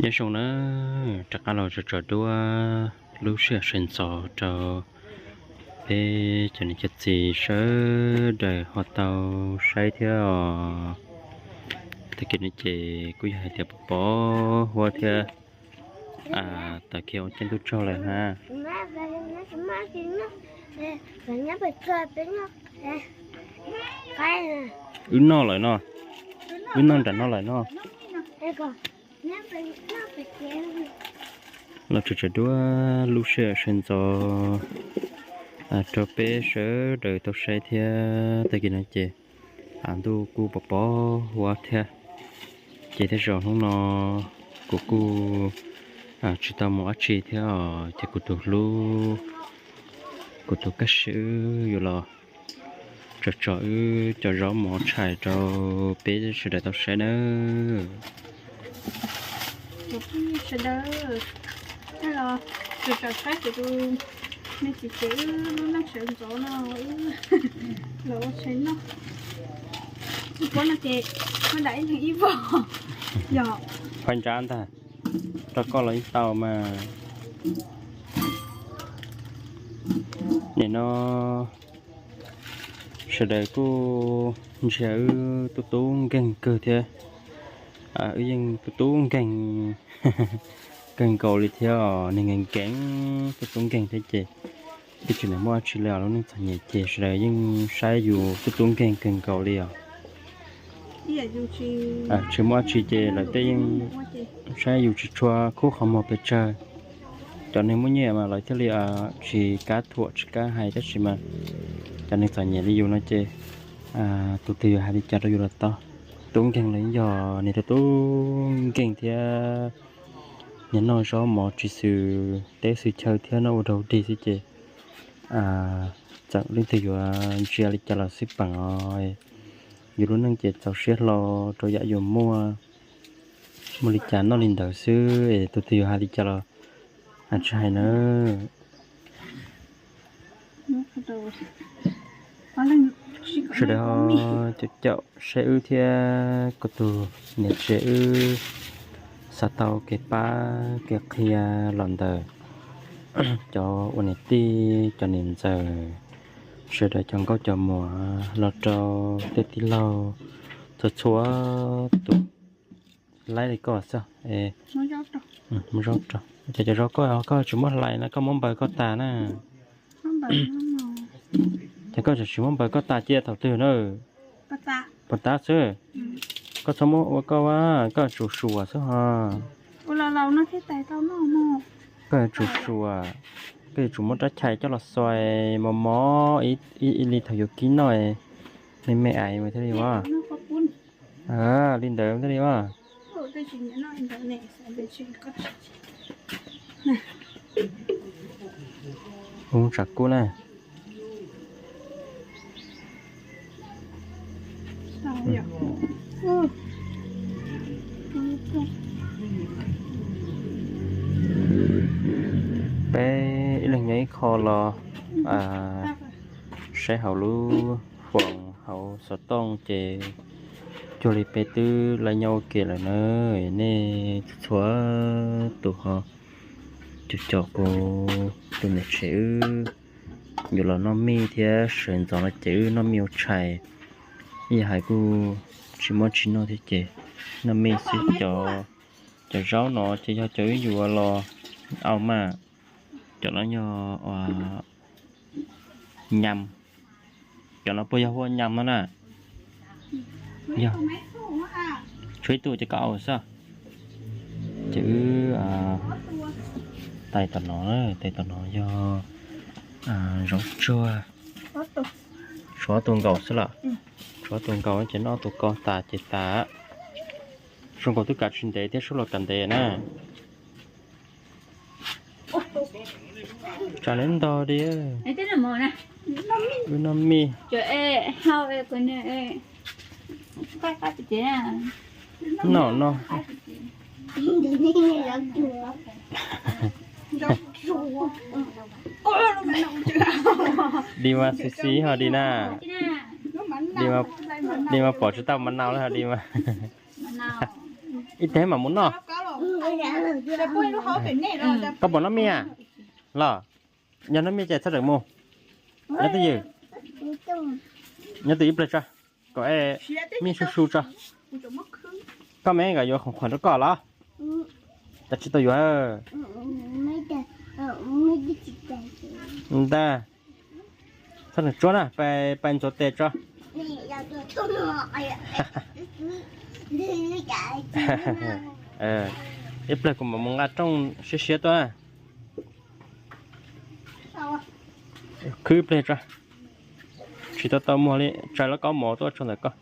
Nyob zoo na, rov qab los tso tso duab lub sij hawm sawv ntxov rau peb cov niam cov txiv sawv daws ho tau saib thiab os. Tag kis no ces kuj yog hais tias pov pov huab thiab, tawm kiag ua caij ntuj tsaug lawm na. Wb noj lawm no, wb noj nram no lawm no. Los tso tso duab lub sij hawm sawv ntxov rau peb sawv daws tau saib thiab. Tag kis no ces ntuj kuj pov pov huab thiab, ces tej zaum hnub no kuv kuj tsis tau mus dab tsi thiab os. Ces kuv tus hlub, kuv tus kaj siab wb yuav los tso tso wb cov zaub mov tshais rau peb sawv daws tau saib nawb. Sawv daws, los tso tso saib kuv tus me txiv tsev wb lub neej sawv ntxov no, wb los ua tshais noj. Ib pob no ces muab dam ib leeg ib vog. Yog phais ntsab ntag, rau koj los ib tau mas. Nim no sawv daws kuj ntsia wb tub tub nkeeg kawg thiab. Wb yeej tub tub nkeeg kawg nkaus li thiab os, neeg nkees nkees tub tub nkeeg thiab ces twb tsis muaj dab tsi li os. Lub neej txom nyem ces sawv daws yeej saib yus tub tub nkeeg kawg nkaus li os. Tsis muaj dab tsi ces lawv tej yeej saib yus tsis tshua khub qhov muag pes tsawg. Cov neeg muaj nyiaj mas lawv thiaj li tsis kam thuam tsis kam hais, tab sis mas cov neeg txom nyem li yus no ces tus twg yuav hais li cas rau yus los tau. Tub nkeeg los yog niag tub tub nkeeg thiab. Niag noj zaub mov tsis xwm teb xwm chaw thiab noj ua raug dig xwb ces txawm leej twg yuav ntsia li cas los xij peem os. Yus lub neej ces txaus siab hlo rau yam yus muaj, muaj li cas noj li ntawd xwb es tus twg yuav hais li cas los tsis hais nawb. Sawv daws ho caum caum saib wb thiab kuv tus niam tsev wb xav tau kev pab kev qhia los ntawm cov ua niam tij cov niam ntxawm, sawv daws cov nkauj cov muam los rau tej tij laug txhua txhua tus. Laib li koj xwb. Muab zaub rau, cov zaub koj, koj tsis muab hlais no koj muab npaws koj tas na. Ces koj tseem tsis muab npaws koj tas cia thaum twg na? Puas tab xwb? Koj txhob muab ua koj, koj tsum suam xwb ho. Koj tsum suam, koj yuav tsum muab rab chais coj los xoi mos mos ib li thaum yuav kib noj, me me ais mas thiaj li ua. Li ntawd thiaj li ua. Ub, tsam kub na. Peb ib leeg nyob ib qho los saib hauv lub foos hauv xov tooj ces cuag li peb twb laib nyob ua ke lawm na. Nej txhua tus ho caum caum kuv tus niam tsev wb yuav los noj mij thiab, sawv ntxov no ces wb noj mij ua tshais. Ib yam hais kuj tsis muaj tsis noj thiab ces noj mij xwb. Cov, cov zaub no ces yog cov wb yuav los au mas. Cov no yog nyam, cov no puas yog hu ua nyam no na? Yog, tshuav ib tug ces koj au xwb. Ces wb tais tom no, tais tom no yog zaub tsuag. Tshuav ob tug nkaus xwb los? Tshuav ob tug nkaus ces noj ob tug ko tas ces tas. Zoo nkaus twb kav tsis ntev thiab, sub los kav ntev na. Tsam li ntog di. Wb noj mij. Noj no. Di mas xis xis ho di na. Di mas pom tsis tau mas nau li ho di mas. Ib teg mam mus noj. Koj puas noj mij los? Yog noj mij ces txhob rawm mus. Nyob twj ywm, nyob twj ywm ib pliag tso, kom es mij su su tso. Koj me nkawd yuav khoom khuam rau koj los? Cas tsis tau yuav. Ntag, txhob nws tsuab na, pais ntxuav tes tso. Ib pliag kuv mam mus nqa rooj siab siab tuaj na. Khwb ib pliag tso. Tsis tau tau muag li, tsawg lauj kaub mov tuaj tso ntawm koj.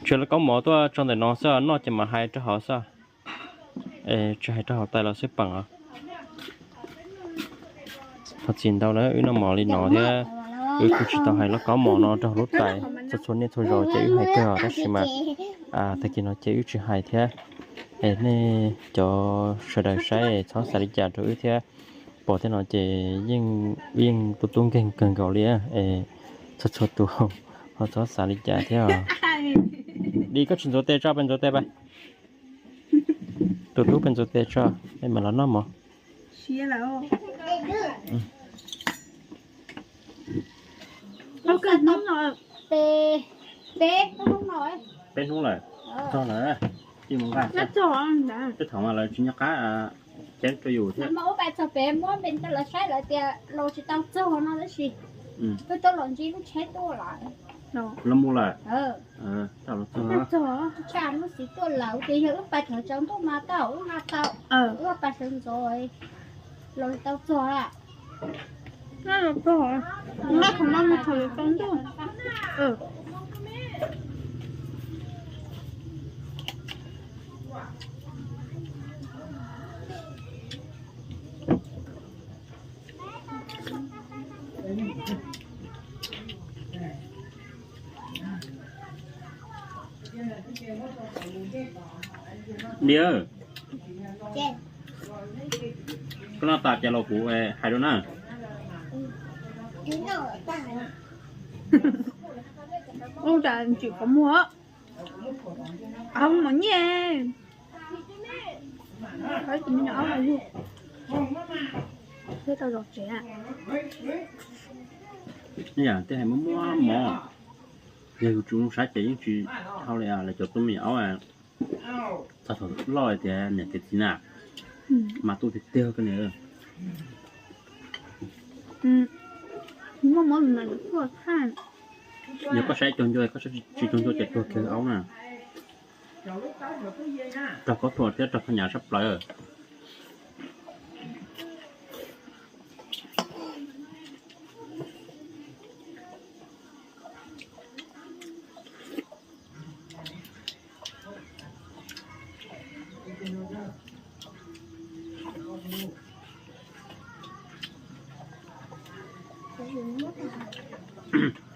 Tsawg lauj kaub mov tuaj tso ntawm no xwb, noj ces mam hais rau hauv xwb. Tsis hais rau hauv tais los xwb peem os. Thov txim ntau na, wb noj mov li no thiab wb kuj tsis tau hais lauj kaub mov no rau hauv lub tais. Txhua txhua niaj txhua zaus ces wb hais kawg os, tab sis mas tag kis no ces wb tsis hais thiab. Es nej cov sawv daws saib txhob xav li cas rau wb thiab. Pom tej no ces yeej tu tub nkeeg kawg nkaus li. Es txhua txhua tus ho txhob xav li cas thiab os. Di, koj tsis ntxuav tes tso, pais ntxuav tes pais. Tus tub, pais ntxuav tes tso, es mam los noj mov. Peb hnub lawm, txog lawm, cia mus nqa. Tej thaum mas lawv tsis nco qab ceeb rau yus thiab. Ua pais txog pem muab npe rau lawv saib, lawv tias los tsis tau txog no tab sis wb tuaj los ntsib lub tsheb tuaj lawm. Los mus lawm. Txog, lub txiv tuaj lawm ces yog wb pais thaum tsaus ntuj mas tau, wb nqa tau, wb pais sawv ntxov los tau txog. Nqa qhov no mus thaum tsaus ntuj. Di, koj noj tas ces los kuv hais rau na. Ua cas tsis qhov muag, qhov muag nyiaj. Qhov tus me nyuam aub los yug thiab tau zov tsev. Yam tej hais muaj muaj mov, yog yus tsis mus saib ces yeej tsis dhau li lawv cov tub me nyuam aub. Txog thaum loj tias niam tias txiv na, mas tu tiag tiag koj niam. Muaj mov mas kuj thaj. Yog koj saib cuag ncua, koj saib tsis cuag ncua ces tuag kiag aub na. Raug khaub thuas thiab raug khaub ncaws sab plaws.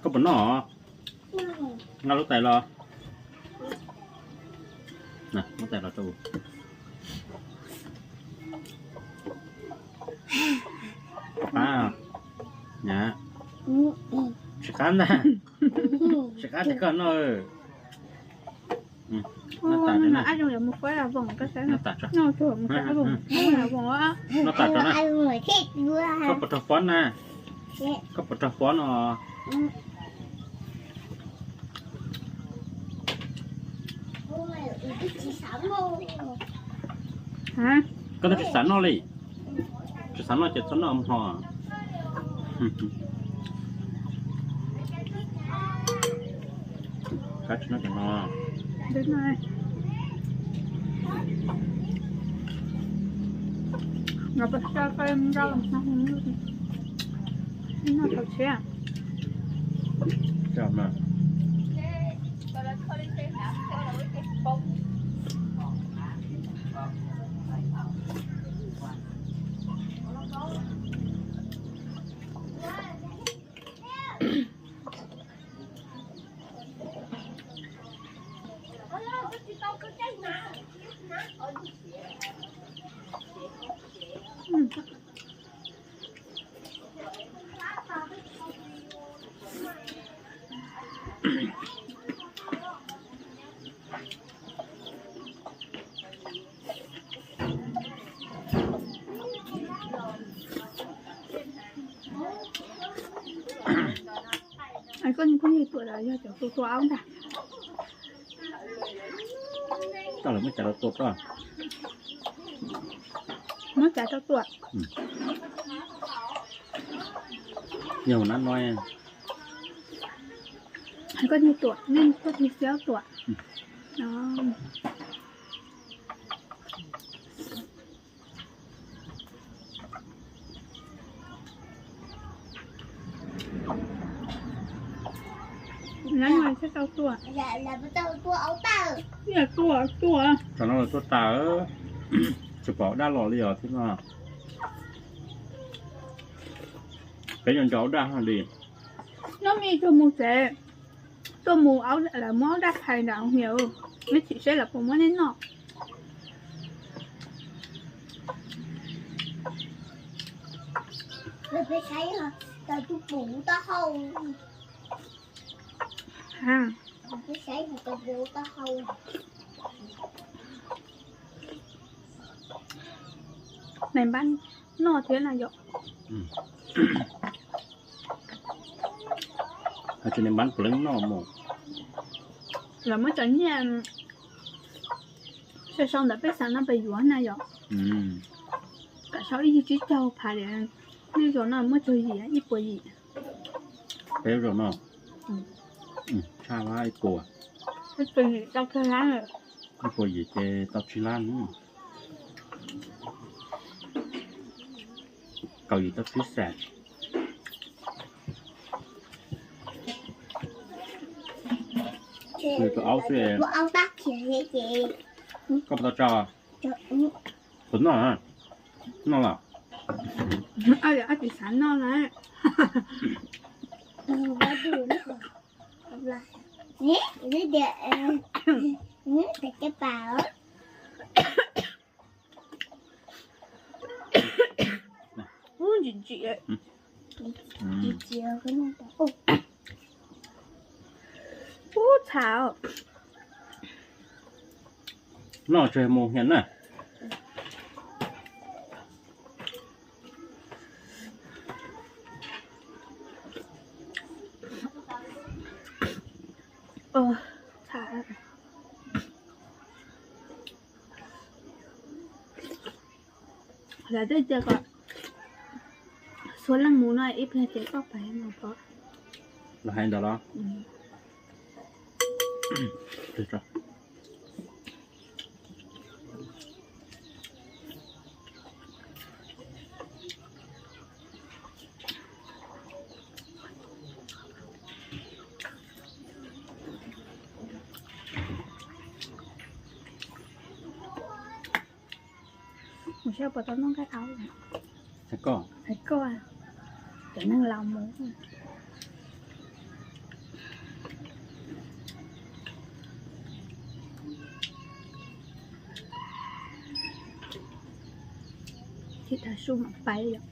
Koj puas noj? Nqa lub tais los. Lub tais los rau. Qab, tsis qab ntag. Tsis qab ces koj noj. Noj tas tso na. Noj tas tso na. Koj puas raug pob na? Koj puas raug pob no? Koj twb tsis xav noj li. Tsis xav noj ces txhob noj hmo. Kab tsis noj cov no. Koj niag phooj ywg tuam los yog cov tua tua aub ntag. Koj lawv muab cas rau tua koj? Muab cas rau tua? Yog nab no. Koj niag tuam, nej koj tus xiab tuam. Lawv tau tua, tua, tua. Tsam no lawv tuaj tas, tsis pom dab los li os thiab no. Peb nco nco dab haj li. Nyob me tuaj mus tsev, tuaj mus lawv muab dab phais nram hniav, neb chim seb lawv puas muab neb noj. Nais npab noj thiab na yom. Hais tias nais npab puav leej noj mus. Lawv muab cov nyiaj sau sau ntawm peb xav no pes yuav na yom. Kom sau ib yig tsib caug phav, nej zaum no muab tsawg yim, ib puas yim. Peb zaum no tshaj lab ib puas. Ib puas yim ces tau tsib lab. Kaum yim tau tsib xees. Nws tus aub xwb. Koj puas tau tso? Puas noj? Noj los? Ab tsis xav noj na. Ub, ntsim ntsim. Ub, txhav. Noj tsis mus hiam na. Lawv twb tias kom xuas leej mus no ib pliag ces koj pais no pom. Los hais ntawd los? Mus saib puas tau noj nqaij aub. Hais koj, hais koj, cov neeg laus mus. Thib thav su mam pais yom.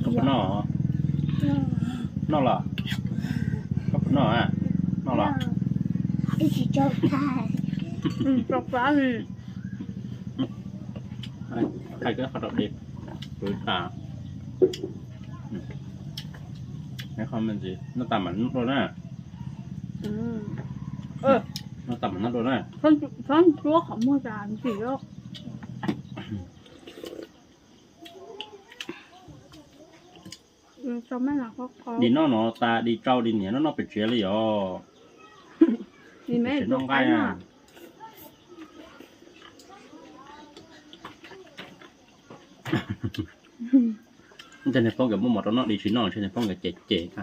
Koj puas noj? Noj los? Koj puas noj? Noj los? Hais koj qhov rau dej, kuv tas. Noj tas mam noj dua na. Noj tas mam noj dua na. Txhob ntsuab qhov muag tas ntsim. Dim noj no tas dim tsau dim niam noj noj pem tsev li os. Pem tsev noj nqaij na. Ntshe niag Poob nkawd muaj mov rau noj di tsis noj, ntshe niag Poob nkawd cem cem na.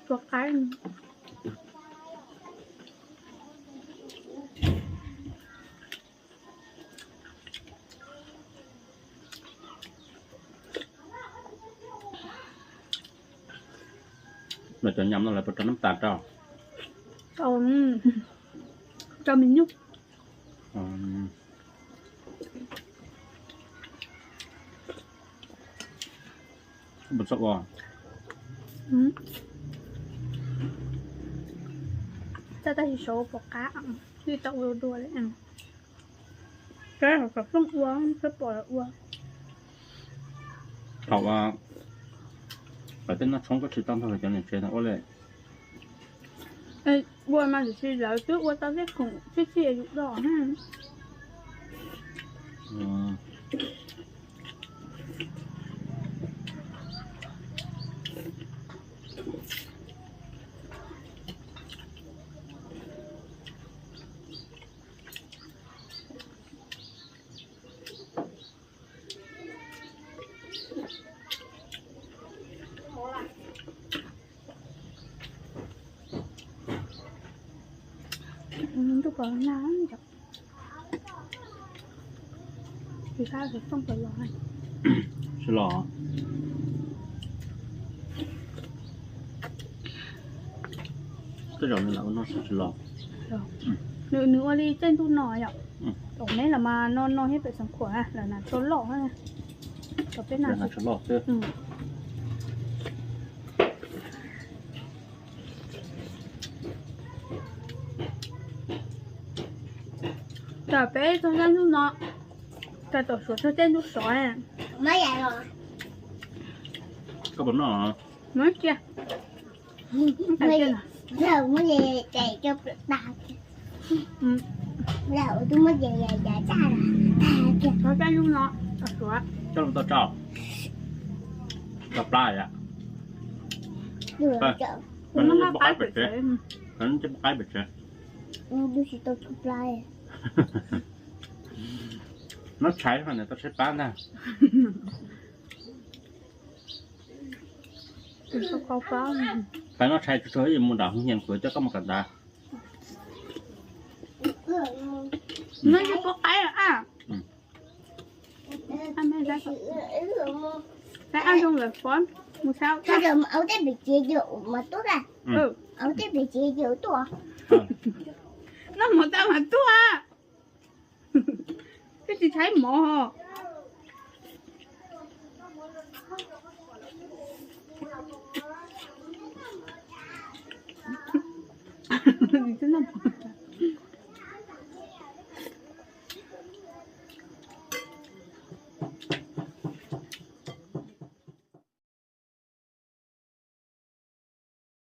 Tua qaib. Lawv cov nyom no lawv puas rau nab tas rau? Rau me nyuj. Puas txawj ua? Txawj tab sis xyov ua puas qab, twb tau ua dua li. Peb hauv xov tooj ua, peb pom lawv ua. Thaum lawv tej noj tshoob koj tsis tau nrog lawv cov niam tsev ua li. Ua mas tiam sis lawv twb ua tau tej khoom tib si yus do. Ntuj pom na, tsis sab xov tooj pom los. Sib los. Tej zaum nws lam ua no sib tsis los. Nws ua li caij ntuj no yom. Tom neb los mas no no thiab pem Xeev Khuam lawv hnav tsho loj, tom peb hnav tsho loj xwb. Tam peb txog caij ntuj no, tam tom suav txog caij ntuj sov. Koj puas noj? Cia. Coj loo tau tsau, tau plab yom. Noj qaib pem tsev. Noj tshais no tau tshaib plab ntag. Peb noj tshais tsuag tsuag mus nram hoo nyias kuv coj koj mus kom ntag. Noj ib pob qaib a. Qaib zoo lawm pov, mus saib. Ua tej pem tsev, ua tej pem tsev tuaj. Noj mov tag mas tuaj. Twb tsis tshaib mov.